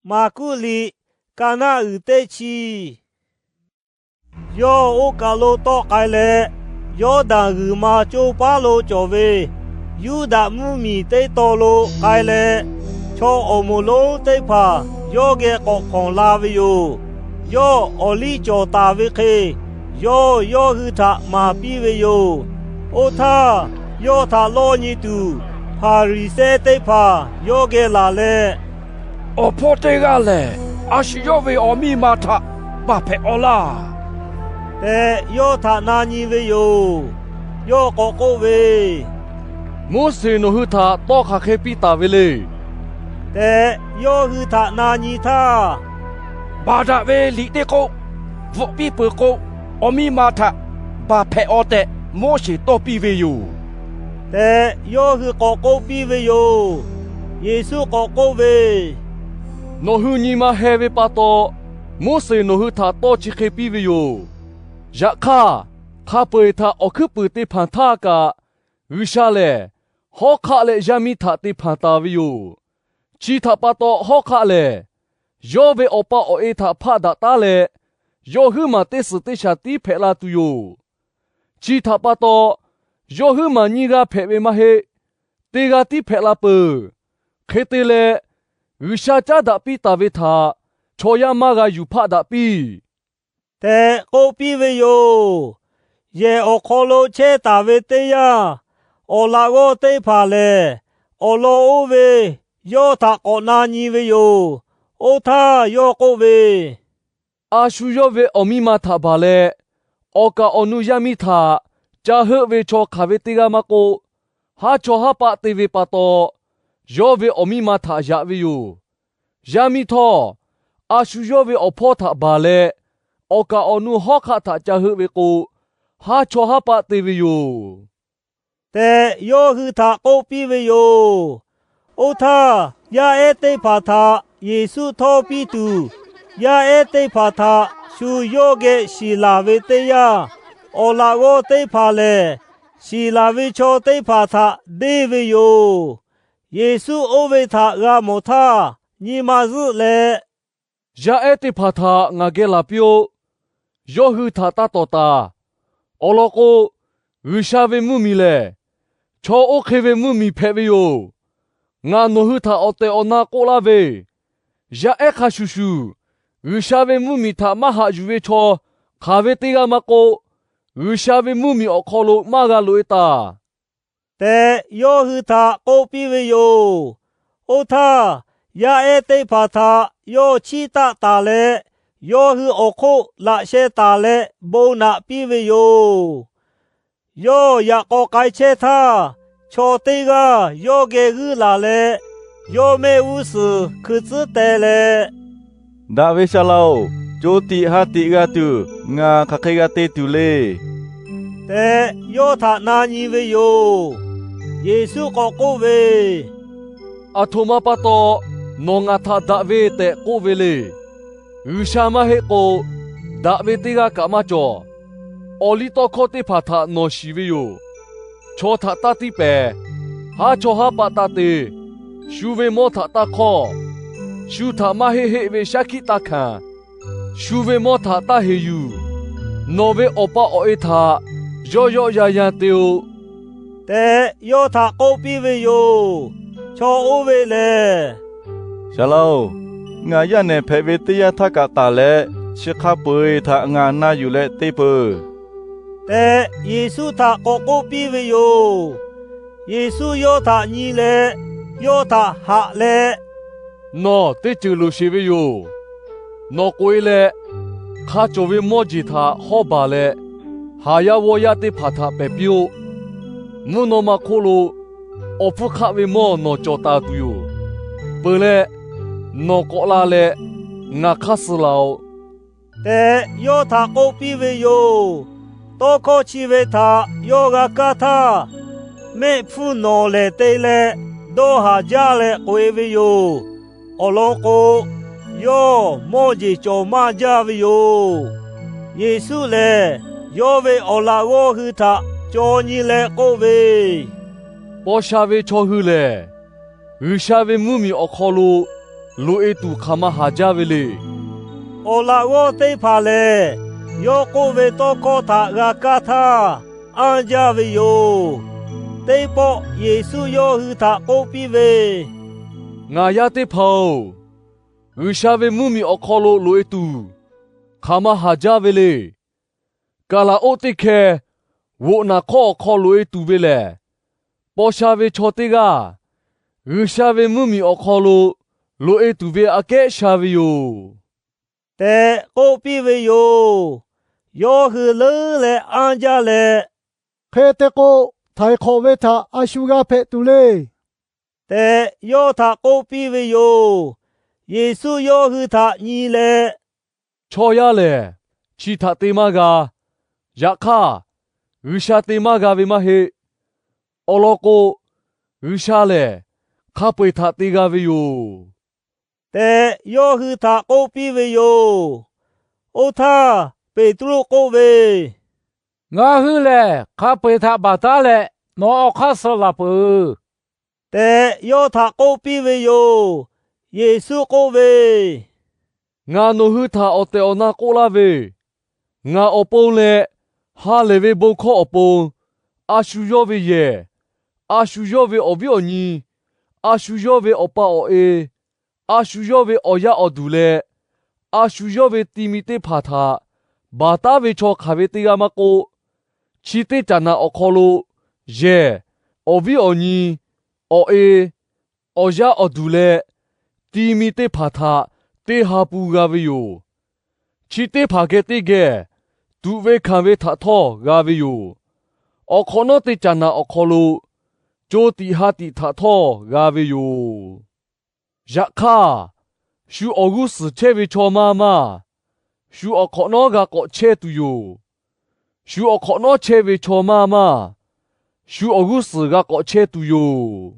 Maˍkuˆ liꞈ, ka naˆ uiˍ teˇ chi. Yawˇ oˇ kaˬ lo tawˆ k'ai leh, Yawˇdanˍ g'uiˬ ma coˇ paˉ lo cawˬ ve Yuˇdaꞈ mvuhˇmiˬ teˇ tawn lo k'ai leh, chaw awˬ moˍ lonˉ teˇ hpaˍ yawˇ geh k'awꞈ hpawnˬ la ve yoˬ. Yawˇ awˬ liˇ cawˬ taˍ ve hk'e, yawˇ yawˇ hui htaꞈ maˍ piˇ ve yoˬ. Oˇ htaˇ, yawˇ htaꞈ lawˇ nyi tuˬ Hpaˍriˍsehˇ teˇ hpaˍ yawˇ geh laˬ leh, Awˬ hpawˇ teˇ g'aˇ lehˬ, a shu yawˇ ve awˬ miˇ ma htaꞈ baˬ hpehꞈ-aw laˇ tehꞈ, yawˇ htaꞈ na nyi ve yoˬ. Yawˇ k'awꞈ k'oˆ ve, Moˉseˍ nawˬ hui htaꞈ tawˇ hk'aˬ hk'e piˇ taˍ ve le tehꞈ, yawˇ hui htaꞈ na nyi htaˇ, Baˬ daꞈ ve liꞈ teˇ k'oˆ, bvuhꞈ piˇ peuˬ k'o, awˬ miˇ ma htaꞈ baˬ hpehꞈ-aw tehꞈ Moˉseˍ tawˇ piˇ ve yoˬ tehꞈ, yawˇ hui k'awꞈ k'oˆ piˇ ve yoˬ. Yeˍsuˆ k'awꞈ k'oˆ ve, Nawˬ hui nyi ma heh ve pa taw, Moˉseˍ nawˬ hui htaꞈ tawˇ chi hk'e piˇ ve yoˬ. Yaꞈ hk'aˇ, hk'a peu-eˬ htaꞈ awˬ hkuiˉ puiˍ te hpanˍ htaˇ kaꞈ, G'uiˬsha lehˬ hawˉ hk'aˆ leh yaˇ miˇ htaꞈ te hpanˍ taˍ ve yoˬ. Chi htaꞈ pa taw, hawˉ hk'aˆ lehˬ yawˇ ve awˬ pa awˬ e htaꞈ hpaˆ daꞈ taˉ leh, yawˇ huiˉ maˬ teˇ suhˍ teˇ shaˍ tiˉ hpehꞈ la tuˬ yoˬ. Chi htaꞈ pa taw, yawˇ huiˉ maˬ nyiˇ g'aˇ hpehꞈ ve maˇ heˆ. Teˇ g'aˇ tiˉ hpehꞈ la peuˬ. Hk'e te leh, G'uiˬsha caˉ daꞈ piˇ taˍ ve htaꞈ chaw yaˇ maˇ g'a yuˬ hpaˆ daꞈ piˇ tehꞈ k'oˆ piˇ ve yoˬ. Yehˬ awˬ hk'aw lo chehˇ taˍ ve teˇ yanˇ, awˬ laꞈ g'awˇ teˇ hpaˍ lehˬ, awˬ lawn oˇ ve yawˇ htaꞈ k'awꞈ na nyi ve yoˬ. Oˇ htaˇ yawˇ k'oˆ ve, A shu yawˇ ve awˬ miˇ ma htaꞈ baˬ leh, awˬ kaˍ awˬ nu yaˇ miˇ htaꞈ ca heuˆ ve chaw hk'aˬ ve teˇ g'aˇ maˇ k'oˆ, haˉ chawˇ haˉ paˆ te ve pa taw, yawˇ ve awˬ miˇ ma htaꞈ yaꞈ ve yoˬ. Yaˇ miˇ htawˇ, a shu yawˇ ve awˬ hpawˇ htaꞈ baˬ leh, awˬ kaˍ awˬ nu hawˉ hk'aˆ htaꞈ ca heuˆ ve k'o, haˉ chawˇ haˉ paˆ te ve yoˬ tehꞈ, yawˇ hui htaꞈ k'oˆ piˇ ve yoˬ. Oˇ htaˇ, yaˇ ehˉ teˇ hpaˍ htaꞈ Yeˍsuˆ htawˇ piˇ tuˬ, yaˇ ehˉ teˇ hpaˍ htaꞈ shu yawˇ geh shiˍ laˬ ve teˇ yanˇ, awˬ laꞈ g'awˇ teˇ hpaˍ lehˬ, shiˍ laˬ ve chaw teˇ hpaˍ htaꞈ deˇ ve yoˬ. Yeˍsuˆ oˇ ve htaꞈ g'a mawˬ htaˇ, nyi ma zuhˆ leh, Yaˇ ehˉ teˇ hpaˍ htaꞈ ngaˬ geh laˬ piˇ-oˆ. Yawˇ hui htaꞈ taˇ tawˍ taˍ. Awˬ lawn k'o, G'uiˬsha ve mvuhˇmiˬ lehˬ, chaw oˇ hk'e ve mvuhˇmiˬ hpehꞈ ve yoˬ. Ngaˬ nawˬ hui htaꞈ awˬ tehˬ awˬ na k'oˆ laˇ ve, yaˇ ehˉ hk'a shuˍ shuˍ, G'uiˬsha ve mvuhˇmiˬ htaꞈ maˇ haꞈ yuˬ ve chaw hk'aˬ ve teˇ g'aˇ maˇ k'oˆ, G'uiˬsha ve mvuhˇmiˬ awˬ hk'aw lo maˇ g'a loꞈ-e taˍ tehꞈ, yawˇ hui htaꞈ k'oˆ piˇ ve yoˬ. Oˇ htaˇ, yaˇ ehˉ teˇ hpaˍ htaꞈ yawˇ chiˇ taˆ taˍ leh, yawˇ hui awˬ hk'oˆ laꞈ sheh taˍ leh bon naꞈ piˇ ve yoˬ. Yawˇ yaꞈ k'aw k'ai chehˇ htaˇ, chaw teˇ g'aˇ yawˇ geh g'uiˇ laˬ leh, yawˇ mehˆ g'uˇ suhˍ hkui tcuhˉ teh leh, Daꞈ ve saˍ laꞈ-oˬ, co tiꞈ ha tiꞈ g'a tuˬ ngaˬ hk'aˬ hk'e g'a te tuˬ le tehꞈ, yawˇ htaꞈ na nyi ve yoˬ. Yeˍsuˆ k'awꞈ k'oˆ ve, Aˬ htoꞈ ma pa taw nawˬ ngaˬ htaꞈ daꞈ ve tehꞈ k'oˆ ve le. G'uiˬsha maˇ heˆ k'o, daꞈ ve teˇ g'aˇ kaꞈ maˇ cawˬ. Awˬliˇtawˇhkawˇ teˇ hpaˍ htaꞈ nawˬ shiˍ ve yoˬ. Chaw htaꞈ taˇ tiˇ pehˍ. Haˉ chawˇ haˉ paˆ taˇ te. Shu ve mawˇ htaꞈ taˇ hk'awˇ. Shu htaꞈ maˇ heˆ heˆ ve shaˉ hkiˆ taˇ hkanˍ. Shu ve mawˇ htaꞈ taˇ heˍ yuˬ. Nawˬ ve awˬ pa awˬ e htaꞈ yawˆ yawˆ yan yan te-o tehꞈ, yawˇ htaꞈ k'oˆ piˇ ve yoˬ. Chaw oˇ ve lehˬ, Saˍ laꞈ-oˬ, ngaˬ yaˇ nehˬ hpehꞈ ve teˇ yanˇ htaˇ kaꞈ taˍ leh, chi hk'a peu-eˬ htaꞈ ngaˬ na yuˬ leh te peuˬ tehꞈ, Yeˍsuˆ htaꞈ k'awꞈ k'oˆ piˇ ve yoˬ. Yeˍsuˆ yawˇ htaꞈ nyi leh, yawˇ htaꞈ haꞈ leh, Nawˬ teˇ ceuˬ loˍ sheˍ ve yoˬ. Nawˬ k'oꞈ-e leh, hk'a cawˬ ve mawˇ jeˬ htaꞈ hawˇ baˬ leh, haˍ yaˇ g'awˇ yaˇ teˇ hpaˍ htaꞈ pehˬ piˇ-oˆ. Mvuhˇ naw ma hk'oˆ lo awˬ hpfuhˇ hk'aˆ ve mawˇ nawˬ cawˬ taˍ tuˬ yoˬ. Peuˬ leh, nawˬ k'awꞈ la leh ngaˬ hk'aˇ suh laˬ-oꞈ tehꞈ, yawˇ htaꞈ k'oˆ piˇ ve yoˬ. Tawˇ hkawˇ chi ve htaꞈ yawˇ g'a kaˇ htaˇ, mehˆ hpfuhˇ nawˍ lehˍ te leh dawˇ haˍ jaˇ leh k'oꞈ-e ve yoˬ. Awˬ lawn k'o, yawˇ mawˇ jeˬ cawˬ maˇ jaˇ ve yoˬ. Yeˍsuˆ lehˬ, yawˇ ve awˬ laꞈ g'awˇ hui htaꞈ caw nyi leh k'oˆ ve, Paw sha ve chaw hui lehˬ, G'uiˬsha ve mvuhˇmiˬ awˬ hk'aw lo loꞈ-e tuˬ hk'aˬ ma haˍ jaˇ ve le. Awˬ laꞈ g'awˇ teˇ hpaˍ lehˬ, yawˇ k'oˆ ve tawˇ hkawˇ htaꞈ g'a kaˇ htaˇ anˇ jaˇ ve yoˬ. Teˇ pawˆ Yeˍsuˆ yawˇ hui htaꞈ k'oˆ piˇ ve, Ngaˬ yaˇ teˇ hpaˍ-oˬ, G'uiˬsha ve mvuhˇmiˬ awˬ hk'aw lo loꞈ-e tuˬ hk'aˬ ma haˍ jaˇ ve le. Kaˍlaˍoˆ teˇ hkeh voꞈ naˍ hk'awˇ awˬ hk'aw loꞈ-e tuˬ ve lehˬ, paw sha ve chaw teˇ g'aˇ G'uiˬsha ve mvuhˇmiˬ awˬ hk'aw lo loꞈ-e tuˬ ve aꞈ kehˉ sha ve yoˬ, tehꞈ k'oˆ piˇ ve yoˬ. Yawˇ hui leuˉ leh anˇ jaˇ leh, Hk'e te k'o, htaiˍ hk'awꞈ ve htaꞈ a shu g'a hpehꞈ tuˬ le, tehꞈ yawˇ htaꞈ k'oˆ piˇ ve yoˬ. Yeˍsuˆ yawˇ hui htaꞈ nyi leh, Chaw yaˇ lehˬ, chi htaꞈ te maˇ g'a. Yaꞈ hk'aˇ, G'uiˬsha te maˇ g'a ve maˇ heˆ. Awˬ lawn k'o, G'uiˬsha lehˬ hk'a peu-eˬ htaꞈ te g'a ve yoˬ, tehꞈ yawˇ hui htaꞈ k'oˆ piˇ ve yoˬ. Oˇ htaˇ Peˍtruˆ k'oˆ ve, Ngaˬ hui lehˬ hk'a peu-eˬ htaꞈ baˬ taˉ leh, nawˬ awˬ hk'aˇ suh laˬ peuˬ, tehꞈ yawˇ htaꞈ k'oˆ piˇ ve yoˬ. Yeˍsuˆ k'oˆ ve, Ngaˬ nawˬ hui htaꞈ awˬ tehˬ awˬ na k'oˆ laˇ ve, ngaˬ awˬ pon leh ha lehˬ ve bon hkawˇ awˬ pon, a shu yawˇ ve yehˬ, a shu yawˇ ve awˬ viˉ awˬ nyi, a shu yawˇ ve awˬ pa awˬ e, a shu yawˇ ve awˬ yaˇ awˬ duˬ leh a shu yawˇ ve ti mi teˇ hpaˍ htaꞈ baˬ taˉ ve chaw hk'aˬ ve teˇ g'aˇ maˇ k'oˆ, chi teˇ caꞈ naꞈ awˬ hk'aw lo yehˬ, awˬ viˉ awˬ nyi, awˬ e, awˬ yaˇ awˬ duˬ leh ti mi teˇ hpaˍ htaꞈ teˇ ha pun g'a ve yoˬ. Chi teˇ hpaˍ geh teˇ geh tuꞈ ve hkanˍ ve htaꞈ htawˇ g'a ve yoˬ. Awˬ hk'awꞈ nawˉ teˇ caꞈ naꞈ awˬ hk'aw lo co tiꞈ ha tiꞈ htaꞈ htawˇ g'a ve yoˬ. Yaꞈ hk'aˇ, shu awˬ g'uˇ suhˍ chehˇ ve chaw maˇ maˇ, shu awˬ hk'awꞈ nawˉ g'a k'awꞈ chehˇ tuˬ yoˬ. Shu awˬ hk'awꞈ nawˉ chehˇ ve chaw maˇ maˇ, shu awˬ g'uˇ suhˍ g'a k'awꞈ chehˇ tuˬ yoˬ,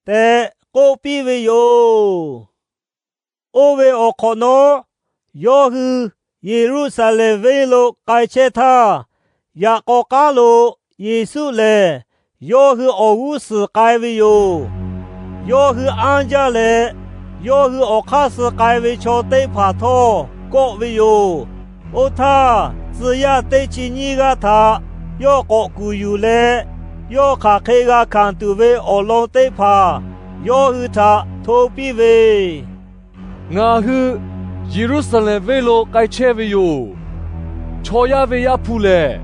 tehꞈ k'oˆ piˇ ve yoˬ. Oˇ ve awˬ hk'awꞈ nawˉ, yawˇ hui Yeˍruˆsaˍlehnˍ venˇ lo k'ai chehˇ htaˇ, yaꞈ k'aw k'aˉ lo Yeˍsuˆ lehˬ yawˇ hui awˬ g'uˇ suhˍ k'ai ve yoˬ. Yawˇ hui anˇ jaˇ leh, yawˇ hui awˬ hk'aˇ suh k'ai ve chaw teˇ hpaˍ htawˇ kawˆ ve yoˬ. Oˇ htaˇ, tcuh yaˇ teˇ chi nyiˇ g'aˇ htaꞈ yawˇ k'awꞈ kuˬ yuˬ leh, yawˇ hk'aˬ hk'e g'a hkanˍ tuˬ ve awˬ lawn teˇ hpaˍ yawˇ hui htaꞈ hto piˇ ve, Ngaˬ hui Yeˍruˆsaˍlehnˍ venˇ lo k'ai chehˇ ve yoˬ. Chaw yaˇ ve Yaˇ hpu lehˬ,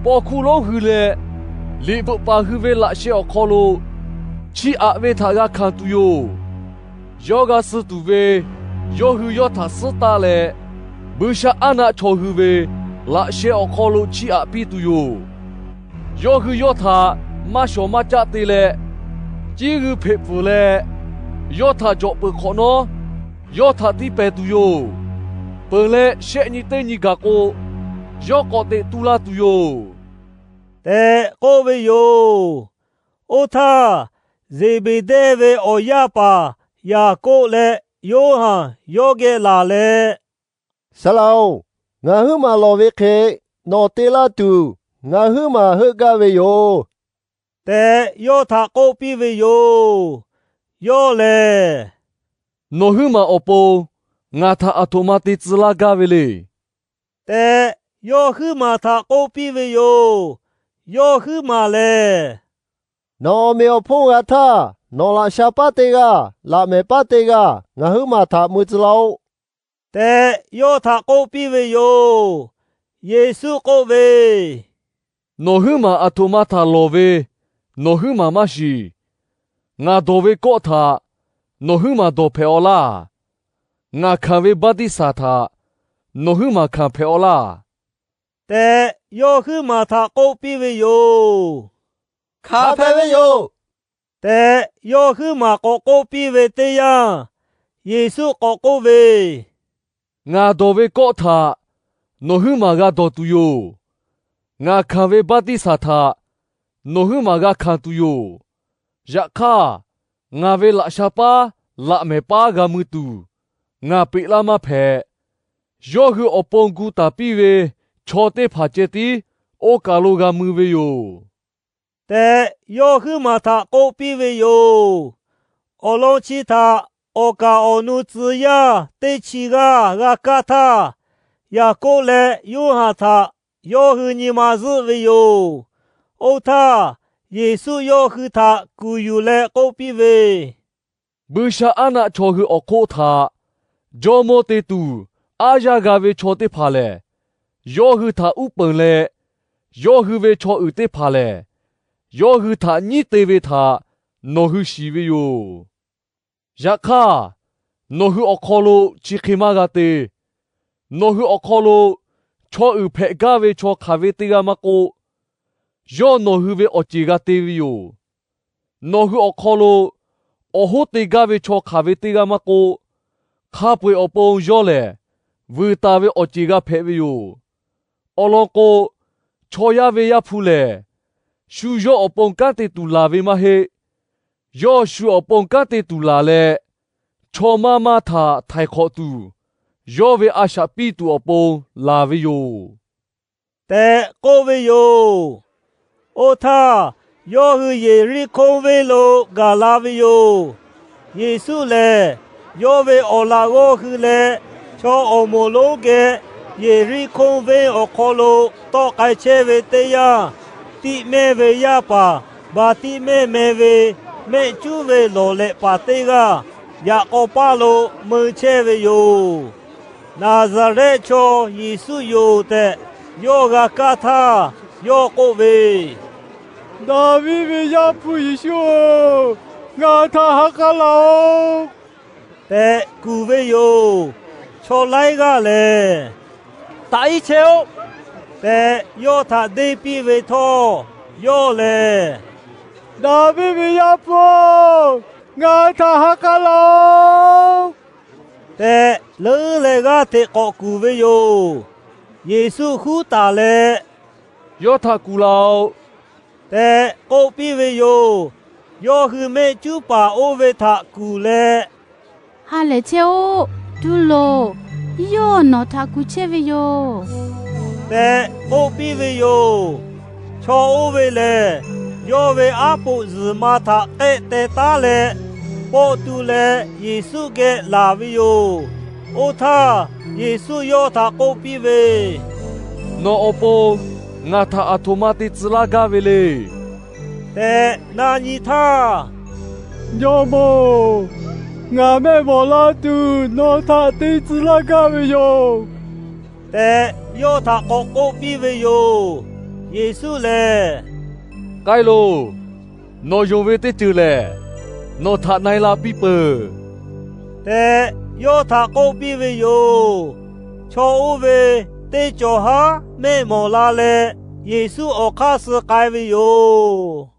paw hkuˇ lonˉ hui leh liꞈ bvuhꞈ paˍ hui ve laꞈ sheh awˬ hk'aw lo chiˇ aꞈ ve htaꞈ g'a hkanˍ tuˬ yoˬ. Yawˇ g'a suh tuˬ ve yawˇ hui yawˇ htaꞈ suhˉ taˆ leh, buiˇshaˆaˉnaˆ chaw hui ve laꞈ sheh awˬ hk'aw lo chiˇ aꞈ piˇ tuˬ yoˬ. Yawˇ hui yawˇ htaꞈ maˇ shawˍ maˇ caˆ te leh, ciˇ g'uiˇ hpeꞈ pfuhˍ leh, yawˇ htaꞈ jawꞈ peuˬ hk'awꞈ nawˉ, yawˇ htaꞈ tiˇ pehˍ tuˬ yoˬ. Peuˬ leh, shehˆ nyi teˇ nyi gaˬ k'o, yawˇ k'awꞈ teꞈ tu la tuˬ yoˬ, tehꞈ k'oˆ ve yoˬ. Oˇ htaˇ, Zeˍbeˍdehˇ ve awˬ yaˇ paˍ Yaˍkoˆ leh Yoˇhanˬ yawˇ geh laˬ leh, Saˍ laꞈ-oˬ, ngaˬ huiˉ maˬ lawˬ ve hk'e nawˬ te laˇ tuˬ, ngaˬ huiˉ maˬ heuˆ gaˇ ve yoˬ, tehꞈ yawˇ htaꞈ k'oˆ piˇ ve yoˬ. Yawˇ lehˬ, Nawˬ huiˉ maˬ awˬ pon ngaˬ htaꞈ aˬ htoꞈ ma te tcuh laˇ gaˇ ve le, tehꞈ yawˇ huiˉ maˬ htaꞈ k'oˆ piˇ ve yoˬ. Yawˇ huiˉ maˬ lehˬ, Nawˬ awˬ meꞈ awˬ hponˇ g'a htaˇ, nawˬ laꞈ sha paˉ teˇ g'aˇ, laꞈ mehˍ paˉ teˇ g'aˇ ngaˬ huiˉ maˬ htaꞈ mui tcuh laˇ-oˆ, tehꞈ yawˇ htaꞈ k'oˆ piˇ ve yoˬ. Yeˍsuˆ k'oˆ ve, Nawˬ huiˉ maˬ aˬ htoꞈ ma htaꞈ lawˬ ve nawˬ huiˉ maˬ maˇ shiˍ. Ngaˬ dawˬ ve kawˆ htaꞈ nawˬ huiˉ maˬ dawˬ hpehꞈ-aw laˇ. Ngaˬ hkanˍ ve baˆtiˆsaˬ htaꞈ nawˬ huiˉ maˬ hkanˍ hpehꞈ-aw laˇ, tehꞈ yawˇ huiˉ maˬ htaꞈ k'oˆ piˇ ve yoˬ. Hkanˍ hpehꞈ ve yoˬ, tehꞈ yawˇ huiˉ maˬ k'awꞈ k'oˆ piˇ ve teˇ yanˇ, Yeˍsuˆ k'awꞈ k'oˆ ve, Ngaˬ dawˬ ve kawˆ htaꞈ nawˬ huiˉ maˬ g'a dawˬ tuˬ yoˬ. Ngaˬ hkanˍ ve baˆtiˆsaˬ htaꞈ nawˬ huiˉ maˬ g'a hkanˍ tuˬ yoˬ. Yaꞈ hk'aˇ, ngaˬ ve laꞈ sha paˉ laꞈ mehˍ paˉ g'a mui tuˬ, ngaˬ peꞈ laˇ maˇ hpehꞈ. Yawˇ hui awˬ pon gu taˍ piˇ ve chaw teˇ hpaˍ ceh tiˉ oˇ kaˬ lo g'a mui ve yoˬ, tehꞈ yawˇ huiˉ maˬ htaꞈ k'oˆ piˇ ve yoˬ. Awˬ lawn chi htaꞈ awˬ kaˍ awˬ nu tcuh yaˇ teˇ chi g'aˇ g'a kaˇ htaˇ, Yaˍkoˆ leh Yoˇhanˬ htaꞈ yawˇ hui nyi ma zuhˆ ve yoˬ. Oˇ htaˇ, Yeˍsuˆ yawˇ hui htaꞈ kuˬ yuˬ leh k'oˆ piˇ ve, Buiˇshaˆaˉnaˆ chaw hui awˬ hk'oˆ htaꞈ jawˇmawˇ te tuˬ aˉ yaˇ g'a ve chaw teˇ hpaˍ lehˬ, yawˇ hui htaꞈ uˉ peunˍ leh, yawˇ hui ve chaw uiˍ teˇ hpaˍ lehˬ, yawˇ hui htaꞈ nyiˉ te ve htaꞈ nawˬ hui shiˍ ve yoˬ. Yaꞈ hk'aˇ, nawˬ hui awˬ hk'aw lo chi hk'e maˇ g'a te. Nawˬ hui awˬ hk'aw lo chaw uiˍ hpehꞈ gaˇ ve chaw hk'aˬ ve teˇ g'aˇ maˇ k'oˆ, yawˇ nawˬ hui ve awˬ ceˬ g'a te ve yoˬ. Nawˬ hui awˬ hk'aw lo awˬ hoˉ te gaˇ ve chaw hk'aˬ ve teˇ g'aˇ maˇ k'oˆ, hk'a peu-eˬ awˬ pon yawˇ lehˬ vuiˬ taˍ ve awˬ ceˬ g'a hpehꞈ ve yoˬ. Awˬ lawn k'o, chaw yaˇ ve Yaˇ hpu lehˬ, shu yawˇ awˬ pon kanˉ te tuˬ laˬ ve maˇ heˆ. Yawˇ shu awˬ pon kanˉ te tuˬ laˬ leh, chaw maˇ maˇ htaꞈ htaiˍ hk'awꞈ tuˬ, yawˇ ve a shaꞈ piˇ tuˬ awˬ pon laˬ ve yoˬ tehꞈ k'oˆ ve yoˬ. Oˇ htaˇ, yawˇ hui Yeˍriˆhkoˇ venˇ lo gaˬ la ve yoˬ. Yeˍsuˆ lehˬ, yawˇ ve awˬ laꞈ g'awˇ hui leh chaw awˬ moˍ lonˉ geh Yeˍriˆhkoˇ venˇ awˬ hk'aw lo tawˆ k'ai chehˇ ve teˇ yanˇ, Tiˆmehˇ ve yaˇ paˍ Baˍtiˆmehˇ meh ve mehˆ cuˉ ve lawˬ lehꞈ paˍ teˇ g'aˇ yaꞈ k'aw paˇ lo mui chehˇ ve yoˬ. Naˍzaˍrehˆ chaw Yeˍsuˆ yoˬ tehꞈ yawˇ g'a kaˇ htaˇ, yawˇ k'oˆ ve, Daˍviˆ ve Yaˇ hpu Yeˍsuˆ-oˬ, ngaˬ htaꞈ ha k'a laˬ-oꞈ tehꞈ kuˬ ve yoˬ. Chaw laiˉ g'aˇ lehˬ, Taꞈ iˉ chehˇ-oˆ tehꞈ yawˇ htaꞈ deˇ piˇ ve htawˇ, yawˇ lehˬ, Daˍviˆ ve Yaˇ hpu-oˬ, ngaˬ htaꞈ ha k'a laˬ-oꞈ tehꞈ leuˉ leh g'aˇ hteꞈ k'awꞈ kuˬ ve yoˬ. Yeˍsuˆ huˉ taˍ leh, Yawˇ htaꞈ kuˬ laˬ-oꞈ tehꞈ k'oˆ piˇ ve yoˬ. Yawˇ hui mehˆ cuˉ paˍ oˇ ve htaꞈ kuˬ leh, Ha lehˬ chehˇ-oˆ. Tuˇ loˬ. Yawˇ nawˬ htaꞈ kuˬ chehˇ ve yoˬ tehꞈ k'oˆ piˇ ve yoˬ. Chaw oˇ ve lehˬ, yawˇ ve aˉ poꞈ zuhˬ ma htaꞈ k'ehˆ teh taˉ leh, pawˆ tu leh Yeˍsuˆ geh laˬ ve yoˬ. Oˇ htaˇ, Yeˍsuˆ yawˇ htaꞈ k'oˆ piˇ ve, Nawˬ awˬ pon ngaˬ htaꞈ aˬ htoꞈ ma te tcuh laˇ gaˇ ve le tehꞈ na nyi htaˇ, Jawˇmawˇ-oˬ, ngaˬ mehˆ mawˬ la tuˬ nawˬ htaꞈ te tcuh laˇ gaˇ ve yoˬ tehꞈ, yawˇ htaꞈ k'awꞈ k'oˆ piˇ ve yoˬ. Yeˍsuˆ lehˬ, K'ai loˬ. Nawˬ yonˍ ve teˇ ceuˬ lehˬ, nawˬ htaꞈ na e la piˇ peuˬ tehꞈ, yawˇ htaꞈ k'oˆ piˇ ve yoˬ. Chaw oˇ ve teˇ cawˬ haˉ mehˆ mawˬ la leh, Yeˍsuˆ awˬ hk'aˇ suh k'ai ve yoˬ.